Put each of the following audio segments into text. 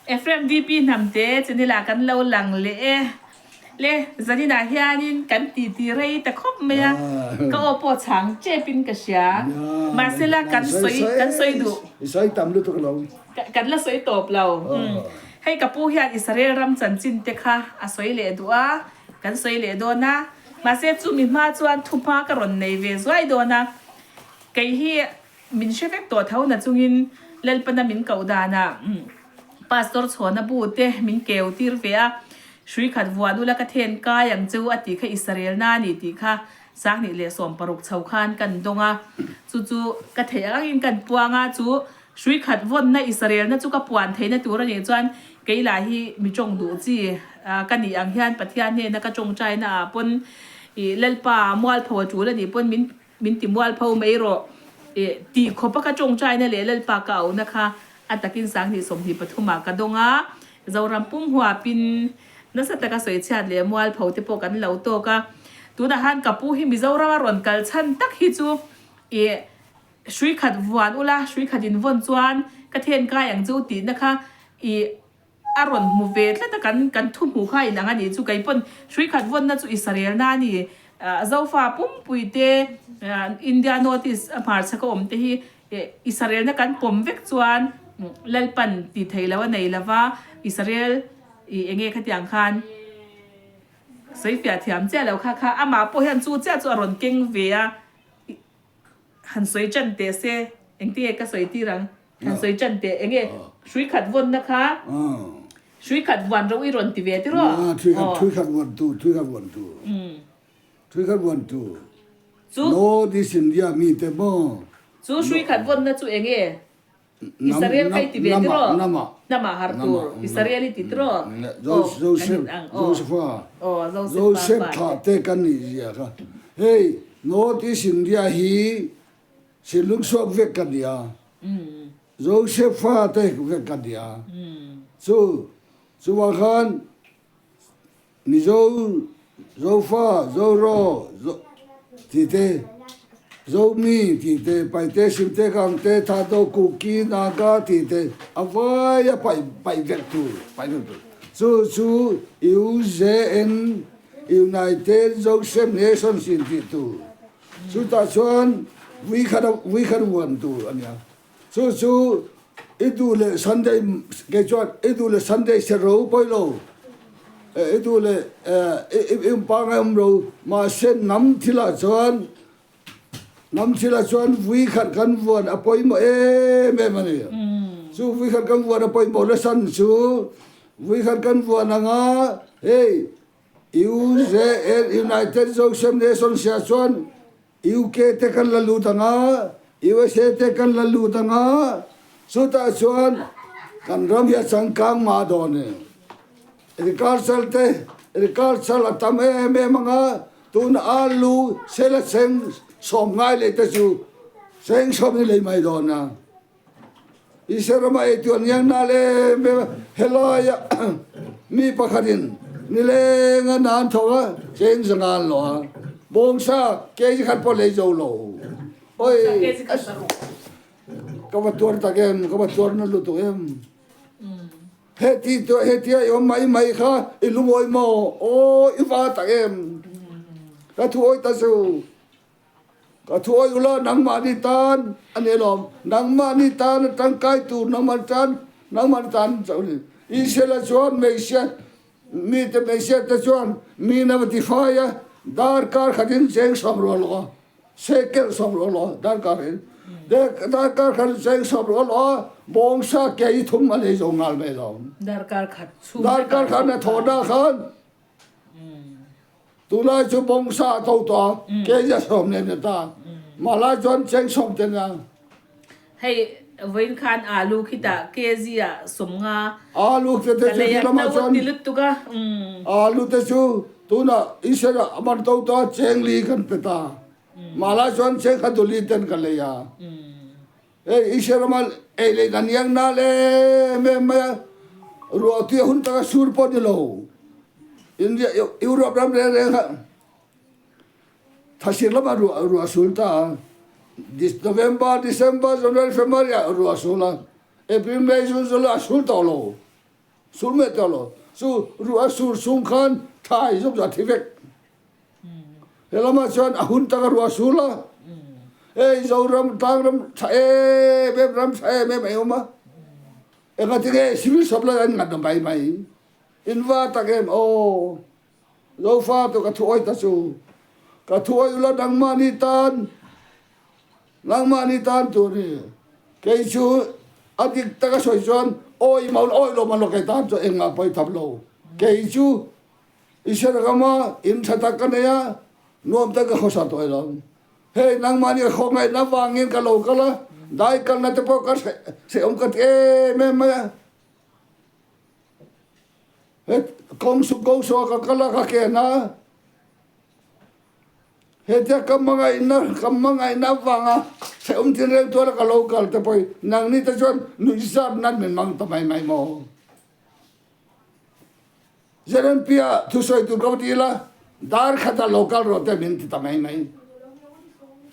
Ephraim VP Hnamte channel ah kan lo lang leh e. Le zaninah hianin kan titi rei ta khawp mai a, ka aw pawh chhang tep in ka hria. Mahsela kan sawi kan sawi duh. I sawi tam lutuk lo. Kan la sawi tawp lo. Hei ka pu hian Israel ram chanchin te kha a sawi leh duh a, kan sawi leh dawn a. Mahse chumi hma chuan thuhma ka rawn nei ve zuai dawn a. Kei hi Min hre vek tawh tho na chungin Lalpana min koh danah Pastor Chhuana bu te min keu tir ve a, hrui khat vuan ula ka then kai ang chu a tih kha Israel na a ni tih kha 2016 chho khan kan dawng a, chu chu ka theih angin kan puang a, chu hrui khat vawnna Israel na chu ka puan theihna tur a nih chuan kei lah hi mi tawng duh chi ka nih ang hian Pathian hnena ka tawngtaina ah pawn ih Lalpa mualpho a tul a nih pawn min Min ti mualpho mai rawh. Eh, tih khawpa ka tawngtaina leh Lalpa ka auhna kha a takin 2023 ah ka dawng a, Zoram pum huapin nasa taka sawichhiat leh mualpho te pawh kan lo tawk a. Tunah khan ka pu hi Mizoram a rawn kal chhan tak hi chu eh, hrui khat vuan ula, hrui khat in vawn chuan ka then kai ang chu tihna kha ih, A rawn hmu ve tlat a, kan kan thu hmuh kha a inang a nih chu. Kei pawn hrui khat vawnna chu Israel na a ni. Zofa pumpui te, India North East a hmarchhak a awm te hi Israel na kan pawm vek chuan Lalpan ti thei lo a nei lo va, Israel ih enge khatiang khan sawifiah thiam chiah lo kha kha amah pawh hian chu chiah chu a rawn keng ve a. Han sawi tan teh se, engtinge ka sawi tir ang? Han sawi tan teh, enge hrui khat vawnna kha hrui khat vuan ro i rawn ti ve tiraw? Hrui khat vuan tu, hrui khat vuan tu, hrui khat vuan tu, North East India mi te maw? Chu hrui khat vawnna chu enge? Israel kha i ti ve tiraw? Hnamah har tur Israel i ti tiraw? Aw, kan in ang aw. Aw, Joseph thlah te kan nih zia kha. Hei, North East India hi Sinlung suak vek kan ni a. Joseph fa te vek kan ni a. Chu, chuvang khan Mizo, Zofa, Zoro tih te, Zomi tih te, Paite, Simte, Gangte, Thado, Kuki, Naga tih te a vai a paih paih vek tur, paih vek tur. Chu chu UZN, United Zosem Nations in tih tur. Chutah chuan vui khat vui khat vuan tur a nia. Chu chu i duh leh Sunday kei chuan i duh leh Sunday se ro pawi lo i duh leh i pangai awm ro mahse hnam thilah chuan hnam thilah chuan vui khat kan vuan a pawimawh em em a ni. Chu vui khat kan vuan a pawimawh na san chu vui khat kan vuan anga hei UZN United Zosem Nation sia chuan UK te kan la lut ang a, USA te kan la lut ang a, chutah chuan kan ram hi a changkang mah dawn e. Agriculture te, agriculture a tam em em ang a, tun alu sela cheng sawm ngai leh te chu cheng sawm ni lei mai dawn a. Israel rama ei tuan ngiang na le helaia mi pakhatin nilenga nan thawk a cheng zanga an lo a bawngsa kg khat pawh lei zo lo oi ka va tuar tak em ka va tuar na lutuk em heti tu hetia i awm mai mai kha i lungawi maw aw i va tak em ka thu awi ta chu Ka thuawi ula nangmahni tan a ni alawm, nangmahni tan a tangkai tur nangmahni tan, nangmahni tan chauh a ni. Israel-a chuan hmeichhia mite hmeichhia te chuan mi na va ti fai a, darkar khatin cheng sawm rual lo a, shekel sawm rual lo a, darkar khatin, darkar khatin cheng sawm rual lo a, bawngsa ke i thum a nei zo nghal mai alawm. Darkar khat chhung Darkar khat a thawhna khan Tunlai chu bawngsa a to tawh a, kg a sawm nen a ta. Mahlai chuan cheng sawm te nia. Hei vawiin khan alu khitah kg ah 50 Alu te te chu khi lamah chuan ti lutuk a. Alu te chu tunah Israel ah a man to tawh a, cheng li kan pe ta. Mahlai chuan cheng khat duli ten ka lei a. Hei Israel rama ei leh dan iang nal em em mai a, ruah tui a hun taka sur pawh ni lo. India, Europe ram reng reng kha thasir lamah ruah ruah sul ta a. November, December, January, February ah ruah sul a. April, May, June, July a sul tawh lo. Sul mai tawh lo. Chu ruah a sur chhung khan thlai zawk chu a thi vek. He lamah chuan a hun taka ruah a sul a. Hei Zoram tlangram tha em em ram tha em em a awm a. Engatinge civil supply an ngat mai mai. In va tak em aw. Zofa tu ka thu awih ta chu. Ka thu awih ula nangmahni tan nangmahni tan tur ni. Kei chu a dik taka sawi chuan awi maul awi lo maw kei tan chuan engmah pawi tham lo. Kei chu Israel rama in tha tak ka nei a, nuam tak ka khawsa tawh lo. Hei nangmahni ka khawngaihna vangin ka lo kal a, dai kalna te pawh ka hrehawm ka ti em em mai a. Kawng suk ko saw ka kal a ka ken a, hetia ka hmangaihna ka hmangaihna avanga hrehawm thil reng tuara ka lo kal te pawh hi nangni te chuan nuihzat nan min mang ta mai mai maw? ZNP-a thusawi tur ka va ti ila, dar khatah lo kal rawh te min ti ta mai mai.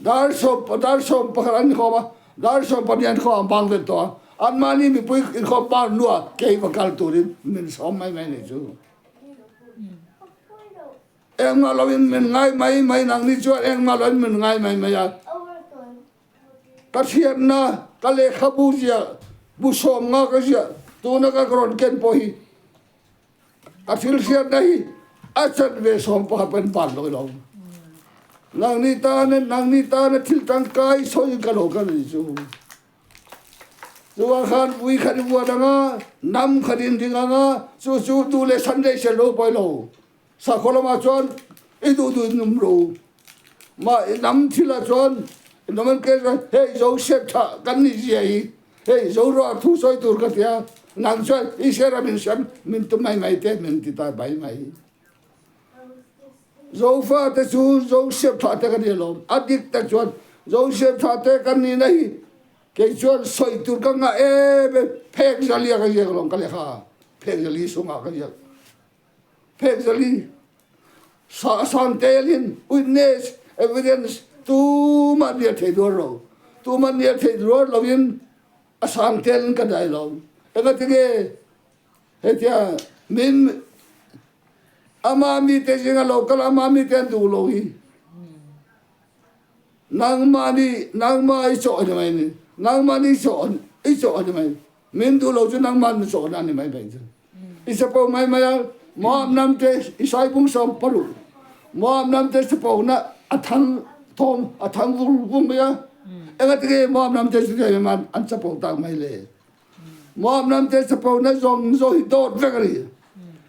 Dar sawm dar 11 an inkhawm a, dar 12 an khawm bang vel tawh a, anmahni mipui inkhawm bang hnuah kei va kal turin min sawm mai mai nei chu. Engmah loin min ngai mai mai nangni chuan engmah loin min ngai mai mai a. Ka hriatna ka lehkhabu ziah bu sawm nga ka ziah tuna ka rawn ken pawh hi Ka thil hriatna hi a chan ve 11 pawhin van lo lo. Nangni tana nangni tana thil tangkai sawi ka lo kal ni chu. Chuan khan vui khat i vuan anga, nam khat in ding anga, chu chu du leh Sunday sel lo pawi lo. Sakhaw lamah chuan i duh duh in um lo. Ma i nam thilah chuan nomenclature hei Joseph tha kan nih zia hi hei Zoruah thu sawi tur ka tia nang chuan i hre min hriam min tum mai mai te min ti ta mai mai. Zofa te chu Joseph tha te ka ni alawm a dik tak chuan Joseph tha te kan nih na hi kei chuan sawi tur ka ngah em em phek zalia ka ziak alawm ka lehkha phek zali sungah ka ziak. Phekzali san telin witness evidence tumah nia thei duar lo tumah nia thei duar loin a sang telin ka dai lo engatinge hetia min ama mite zinga lo kal ama mite an duh lo hi nangmahni nangmah i chawh ani mai ni nangmahni i chawh i chawh ani mai min duh lo chu nangmah ni chawh na ani mai mai chu I chapo mai mai a, Moab hnam te Isai bung 16, Moab hnam te chapona a thang thawm a thang vung vung mai a. Engatinge Moab hnam te chu kei man an chapo tak mai le? Moab hnam te chapona zawng zawng hi dawt vek a ni.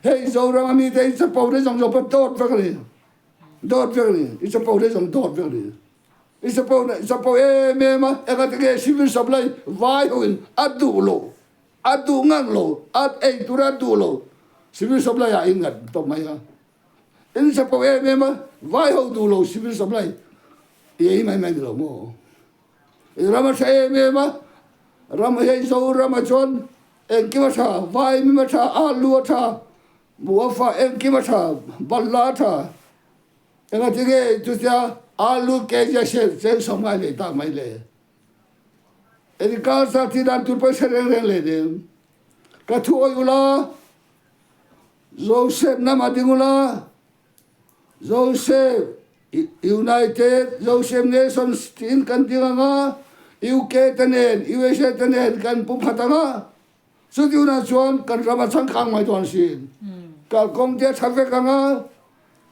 Hei Zoram a mi te hi chapona zawng zawng pawh dawt vek a ni. Dawt vek a ni. I chapona zawng dawt vek a ni. I chapona chapo em em a, engatinge civil supply vai hoin a duh lo. A duh ngang lo, a ei tur a duh lo. Civil supply ah in ngat tawp mai a. In chapo em em a, vai ho duh lo civil supply i ei mai mai ni lo maw? I ram a tha em em a, ram hei Zoram ah chuan engkim a tha, vaimim a tha, alu a tha, buafa engkim a tha, balhla a tha. Engatinge chutia alu kg a cheng sawm ngai leh tak mai le? Engkar sa ti dan tur pawisa reng reng leh ding. Ka thu awih ula, Joseph nama ding ula, Joseph United, Joseph Nations tiin kan ding anga, UK te nen, USA te nen kan pum khat anga, chuti hunah chuan kan ram a changkang mai dawn asin. Kalkawng te a tha vek anga,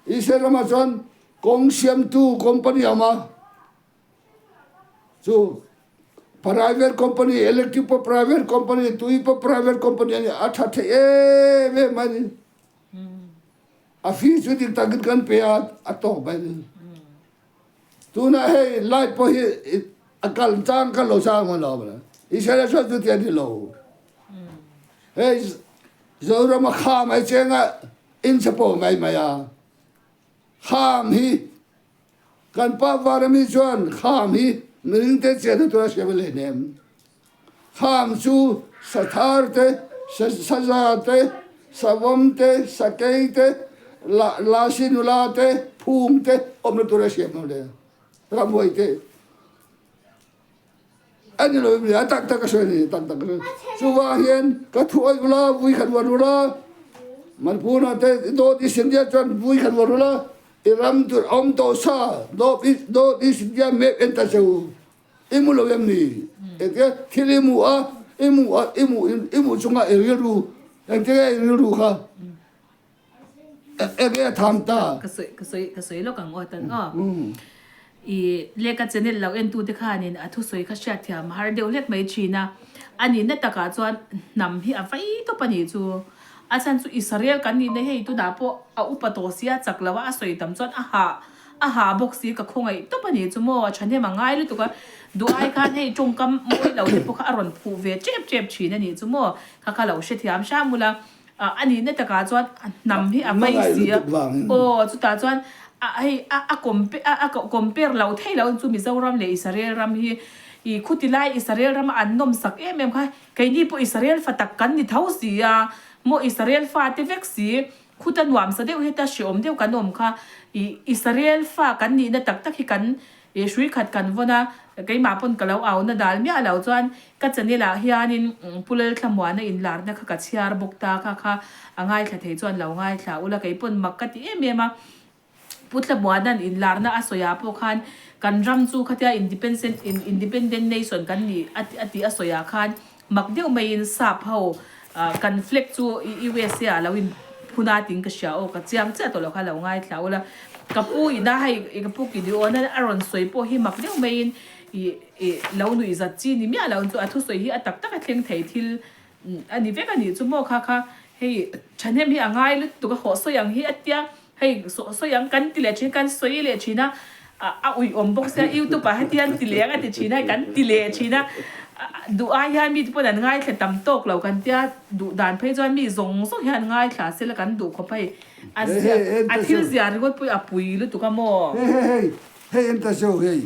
Israel ramah chuan kawng siamtu company a awm a. Chu private company, electric pawh private company, tui pawh private company a ni a tha thei em em a ni. A fee chu dik takin kan pe a, a tawk mai ni. Tunah hei light pawh hi a kal chang kal lo chang a lo a. Israel chuan chuti a ni lo. Hei Zoram a kha mai chenga in chapo mai mai a. Kham hi Kan pa Varami chuan kham hi mihringte chenna tura siam a lehnem. Kham chu sathar te, saza te, savawm te, sakei te, lasi nula te, phung te awmna tura siam a le. Ramhuai te. A ni lo em ni? A tak tak a sawi a ni, tak tak a sawi. Chuvang hian ka thu awih ula, vui khat vuan ula, Manipur-ah te North East India chuan vui khat vuan ula, i ram tur a awm tawh sa, North East, North East India map en ta che u. I hmu lo em ni? Engtia thil i hmu a, i hmu a, i hmu, i hmuh chunga i rilru, engtia nge i rilru kha? Enge a tham ta? Ka sawi, ka sawi, ka sawi lawk ang aw tan aw. I lehkha channel lo en tute khanin a thusawi kha hriatthiam a har deuh hlek mai thin a. A nihna takah chuan hnam hi a vai tawp a nih chu. A chhan chu Israel kan nihna hei tunah pawh a upa tawh si a, chak lo a, a sawi tam chuan a hah, a hah bawk si ka khawngaih tawp a nih chu maw. A thahnem a ngai lutuk a, duh ai khan hei tawngkam mawi lo te pawh kha a rawn phuh ve tep tep thin a nih chu maw. Kha kha lo hrethiam hram ula. A nihna takah chuan a hnam hi a vai si a, aw chutah chuan a hei a a compare lo thei lo chu Mizoram leh Israel ram hi i khuti lai Israel rama an nawm sak em em kha keini pawh Israel fa tak kan ni tho si a maw Israel fa te vek si khuta nuam sa deuh heta hreawm deuh kan awm kha i Israel fa kan nihna tak tak hi kan I hrui khat kan vawn a, keimah pawn ka lo au na dal miah lo chuan ka channel ah hianin Pu Lalthlamuana inlarna kha ka chhiar bawk ta kha kha a ngaithla thei chuan lo ngaithla ula kei pawn mak ka ti em em a. Pu Thlamuana'n inlarna a sawi ah pawh khan kan ram chu khatia independent independent nation kan nih a tih a sawi ah khan mak deuh maiin sap ho kan flag chu USA ah lo in phun a ting ka hria aw ka chiang chiah tawh lo kha lo ngaithla ula ka pu ina hei ka pu Gideon a rawn sawi pawh hi mak deuh maiin ih ih lo nuih zat chi ni miah lo chu a thusawi hi a tak tak a thleng thei thil a ni vek a nih chu maw kha kha hei thahnem hi a ngai lutuk a hawh sawi ang hi a tia Hei sawi ang kan ti leh thin kan sawi leh thin a, a uiawm bawk sia youtube ah hetiang ti leh ang a ti thin a kan ti leh thin a, duh ai hian mi te pawn an ngaithla tam tawk lo kan tia duh dan phei chuan mi zawng zawng hian an ngaithla sela kan duh khawp hei a zia a thil zia ringawt pawh hi a pui lutuk a maw. Hei hei hei hei en ta seuh hei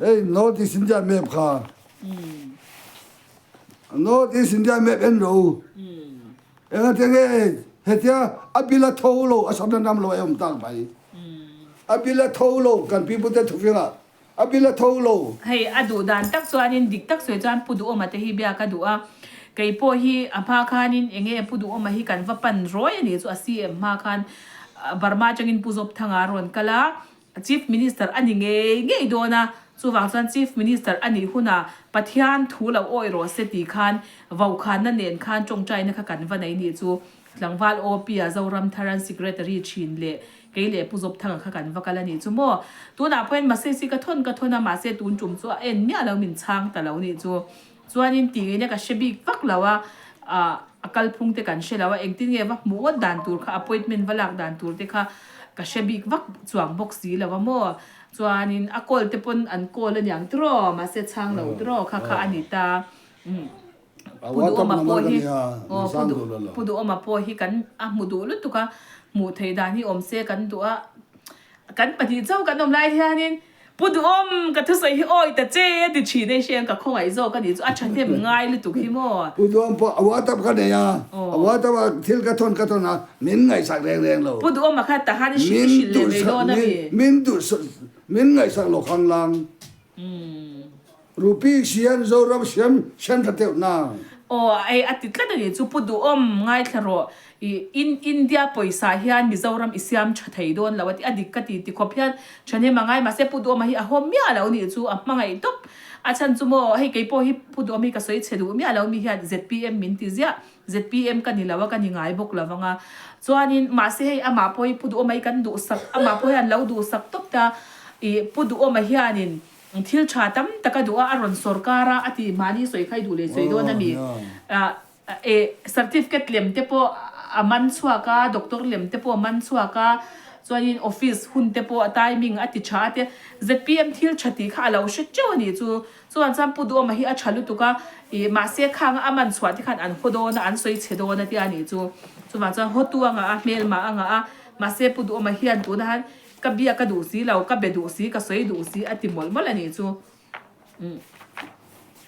hei North East India map kha North East India map en rawh u. Engati nge hetia a bil a tho lo a sam ram lo a awm tak mai. A bil a tho lo kan pi pute thufingah a bil a tho lo. Hei a duh dan tak chuanin dik tak sawi chuan Pu Duhawma te hi biak a duh a, kei pawh hi a hma khanin enge Pu Duhawma hi kan va pan rawi a nih chu a CM hma khan Burma atangin Pu Zawpthanga a rawn kal a, Chief Minister a ni ngei ngei dawn a, chuvang chuan Chief Minister a nih hunah Pathian thu lo awih rawh se tih khan vaukhana nen khan tawngtaina kha kan va nei nih chu Tlangval OP a Zoramtharan Secretary thin leh kei leh Pu Zawpthanga kha kan va kal a nih chu maw. Tunah pawhin Masesi ka thawn ka thawn a mahse tun tum chu a en miah lo min chhang ta lo nih chu. Chuanin tih ngei na ka hre bik vak lo a, a kalphung te kan hre lo a, engtin nge va hmuh ngawt dan tur kha appointment va lak dan tur te kha ka hre bik vak chuang bawk si lo a maw. Chuanin a call te pawn an call a niang tiraw mahse chhang lo tiraw kha kha a ni ta. Pu Duhawma pawh hi aw Pu Duhawma pawh hi kan a hmu duh lutuk a, hmuh theih dan hi awm se kan duh a, kan pahnih chauh kan awm lai hianin Pu Duhawm, ka thusawi hi awi ta che a ti thin e, hriang ka khawngaih zawk a nih chu a thahnem ngai lutuk hi maw? Pu Duhawm pawh a WhatsApp ka nei a, a WhatsApp ah thil ka thawn ka thawn a, min ngaihsak reng reng lo. Pu Duhawm a kha tahan i hrilh i hrilh leh mai dawn a mi? Min duh min ngaihsak lo khang lang. Rupee siam Zoram siam siam tha teuh nang. Aw ei a ti tlat a nih chu Pu Duhawm ngaithla rawh i in India pawisa hian Mizoram i siam tha thei dawn lo a ti a dik ka ti ti khawp hian thahnem a ngai mahse Pu Duhawma hi a haw miah lo nih chu a hmangaih tawp a chhan chu maw hei kei pawh hi Pu Duhawm hi ka sawi chhe duh miah lo mi hian zpm min ti ziah zpm ka ni lo a ka ni ngai bawk lo vang a chuanin mahse hei amah pawh hi Pu Duhawma hi kan duhsak amah pawh hian lo duhsak tawp ta i Pu Duhawma hianin Thil tha tam tak a duh a, a rawn sawrkar a, a tih mahni sawi kha i duh leh sawi dawn a mi? E, certificate lem te pawh a man chhuak a, doctor lem te pawh a man chhuak a, chuanin office hun te pawh a timing a ti tha a te, zpm thil tha tih kha a lo hre teuh a nih chu. Chuan chuan Pu Duhawma hi a tha lutuk a, i mahse khang a man chhuah te khan an haw dawn a, an sawi chhe dawn a tia a nih chu. Chuvang chuan hawtu a ngah a, hmelma a ngah a, mahse Pu Duhawma hian tunah hian Ka bia ka duh si lo, ka be duh si, ka sawi duh si a ti mawlh mawlh a nih chu. Umm.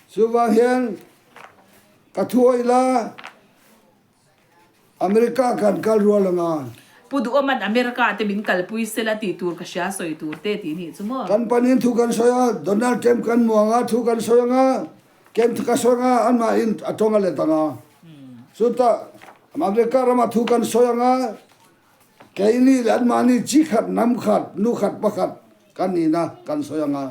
Chuvang hian ka thuawih la, America kan kal rual anga. Pu Duhawman America te min kalpui sela tih tur ka hria sawi tur te tih nih chu maw? Kan panin thu kan sawi a, Donald Trump kan hmu ang a, thu kan sawi ang a, Kem ka sawi ang a, anmahin a tawng a let ang a. Chutah America rama thu kan sawi ang a, keini leh anmahni chi khat, hnam khat, nu khat, pa khat kan nihna kan sawi ang a.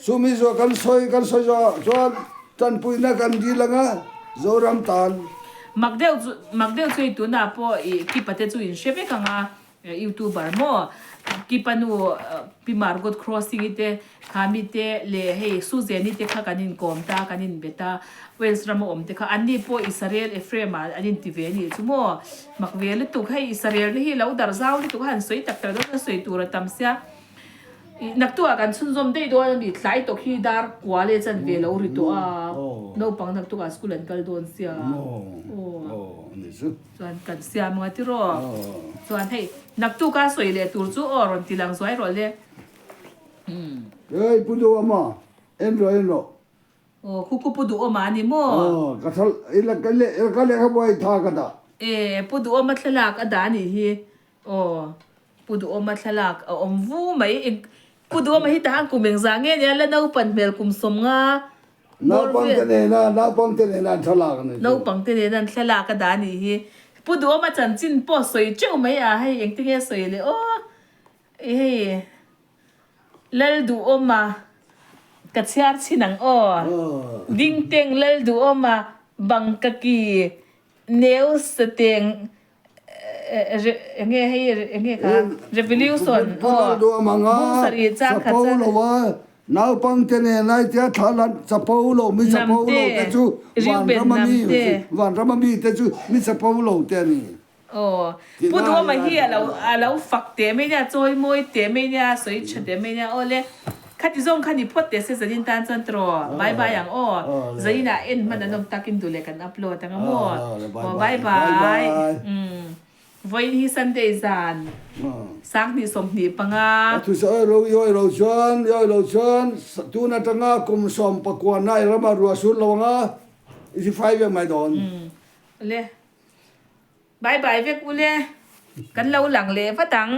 Chumi zawh kan sawi kan sawi zawh chuan tanpuina kan dil ang a, Zoram tan. Mak deuh chu mak deuh chu hei tunah pawh ih Kipa te chu in hre vek ang a, Youtuber maw Kipa nu Pi Margot Crossing i te kha mi te leh hei Suzanne i te kha kan inkawm ta kan inbe ta Wales rama awm te kha anni pawh Israel Ephraim ah an inti ve anih chu maw mak ve lutuk hei Israel te hi lo darh zau lutuk a han sawi tak tak dawn chuan sawi tur a tam sia ih naktuah kan chhunzawm daih dawn ami tlai tawk hi dar kua leh chan ve lo ri tawh a naupang naktukah school an kal dawn sia aw. Chuan kan siam anga tiraw? Chuan hei naktuka sawi leh tur chu aw rawn ti lang zuai rawh le. Hei Pu Duhawma en rawh en rawh. Aw khu khu Pu Duhawma a ni maw? Aw ka thal ila ka leh ka lehkhabu a i tha ka dah. E Pu Duhawma thlalak a dah a nih hi. Aw Pu Duhawma thlalak a awm vu mai. Eng Pu Duhawma hi tahan kum engzah nge nia la naupan hmel kum 50 bawr vel. Naupangte nena naupangte nena an thlalak a ni chu. Naupangte nena an thlalak a dah a nih hi. Pu Duhawma chanchin pawh sawi teuh mai a hei engtinge sawi le aw i hei Lalduhawma ka chhiar chhin ang aw. Dingteng Lalduhawma Bangkaki Neu Sateng enge hei enge kha revolution aw bung sarih chang khat chapo lo a naupangte nen ai tia thla lan chapo lo mi chapo lo te chu vanram ami vanram ami te chu mi chapo lo te ani aw pu duhawma hi alo alo fak teh mai nia chawi mawi teh mai nia sawi tha teh mai nia awle Khati zawng kha ni phawt teh se zanin tan chuan tiraw bye bye ang aw zanin ah en hman an awm takin duh leh kan upload ang a maw aw bye bye umm vawiin hi Sunday zan 2025. A thusawi awi lo i awi lo chuan i awi lo chuan tun atanga kum 19 na i rama ruah sur lo anga i si fai vek mai dawn. Umm le bye bye vek ule kan lo lang leh vat ang.